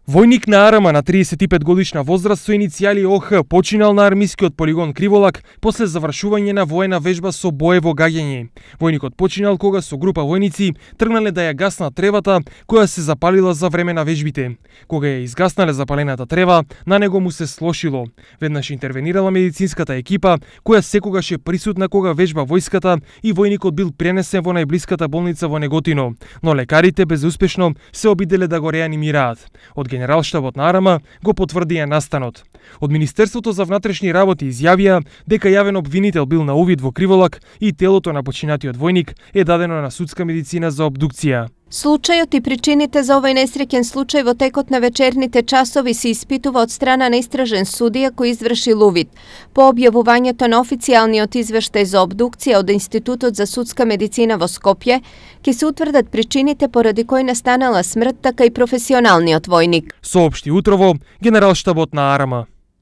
Војник на АРМА на 35 годишна возраст со иницијали ОХ починал на армискиот полигон Криволак после завршување на воена вежба со боево гаѓање. Војникот починал кога со група војници тргнале да ја гаснат тревата која се запалила за време на вежбите. Кога ја изгаснале запалената трева, на него му се слошило. Веднаш интервенирала медицинската екипа која секогаш е присутна кога вежба војската и војникот бил пренесен во најблиската болница во Неготино, но лекарите безуспешно се обиделе да го реанимираат. Од Генералштабот на АРМА го потврдија настанот. Од Министерството за внатрешни работи изјавија дека јавен обвинител бил на увид во Криволак и телото на починатиот војник е дадено на судска медицина за обдукција. Случајот и причините за овој несреќен случај во текот на вечерните часови се испитува од страна на истражен судија кој извршил увид. По објавувањето на официјалниот извештај за обдукција од Институтот за судска медицина во Скопје, ќе се утврдат причините поради кои настанала смрт, така и професионалниот војник. Соопшти утрово Генералштабот на АРМА.